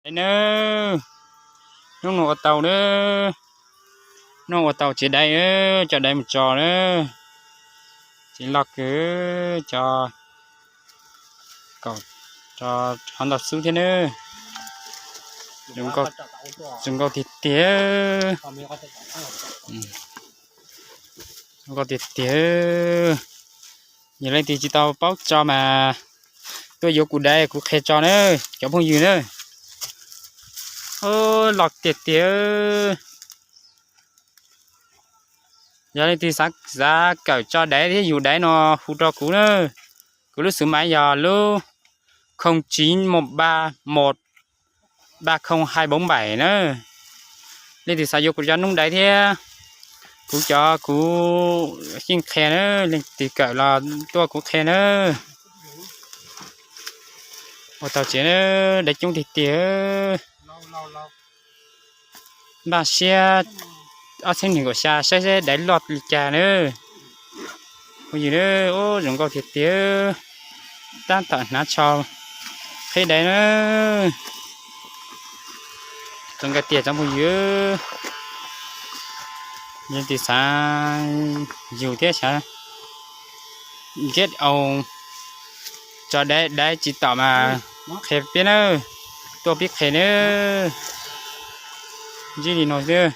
Daiv na, hnub no ua tau na, hnub no ua tau tsev daiv, cov daiv mus tso na, tsev loj kawg, cov kaum, cov ntau xwb thiab na, zoo nkauj tiag tiag, zoo nkauj tiag tiag. Yog leej twg tsis tau paub tso mas tuaj yuav kuv daiv kuv qhia tso na, cov phooj ywg na. Loj tiag tiag. Yog leej twg xav kawm tso daiv thiab yug daiv no hu rau kuv na. Kuv lub xov tooj yog lub không chín một ba một ba không hai bốn bảy na. Leej twg xav yuav kuv cov noob daiv thiab kuv cov kuv yeej qhia na, leej twg kawm los tuaj kuv qhia na. Ua tau tsev na, daiv coob tiag tiag. Npaj siab ob txhiab nees nkaum xya saib seb daiv loj li cas na. Phooj ywg na, ub zoo nkauj tiag tiag. Tab tom hnav tsho qhib daiv na. Zoo nkauj tiag tsoom phooj ywg. Yog leej twg xav yug thiab xav nkiab au tso daiv, daiv tsis tom mas qhia peb na, tuaj pib qhia na. Ntsib li no xwb.